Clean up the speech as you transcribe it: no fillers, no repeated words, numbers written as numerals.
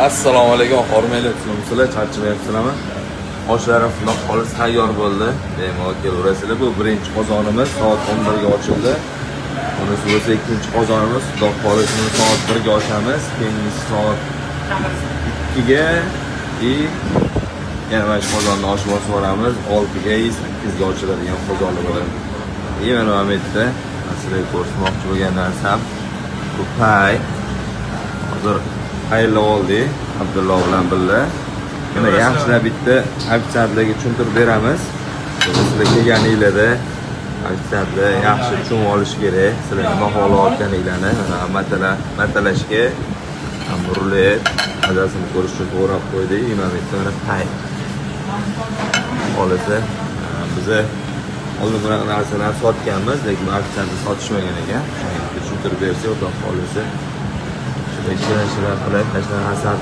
Assalomu alaykum, hormanglar, tuzukmisizlar, charchamayapsizlarmi? Oshlarim, xudo xohlasa, tayyor bo'ldi. Bemalol kelaverasizlar. Bu birinchi qozonimiz soat 11 ga ochildi. Unisi bo'lsa ikkinchi qozonimiz, xudo xohlasa, uni soat 1 ga ochamiz. Keyingisi soat 2 ga и yana mana shu qozonni oshib bosib yuboramiz. 6 ga и 8 ga ochiladigan qozonlar bo'ladi. И mana bu yerda sizlarga ko'rsatmoqchi bo'lgan narsam bu pay. Hozir tayyorlab oldik Abdulloh bilan birga. Mana, yaxshilab bitta ofitsiantlarga tushuntirib beramiz. Sizlar kelganinglarda ofitsiantlar yaxshi tushunib olishi kerak. Sizlar nima xohlayotganinglarni, mana, matalashga ham rulet mazasini ko'rish uchun to'g'rab qo'ydik. И mana bu yerda mana pay. Xohlasa, biza oldin bunaqa narsalarni sotganmiz, lekin ofitsiantlar sotishmagan ekan. Shunga tushuntirib bersak, Xudo xohlasa, shirin shirin qilib, mana shunaqa asar.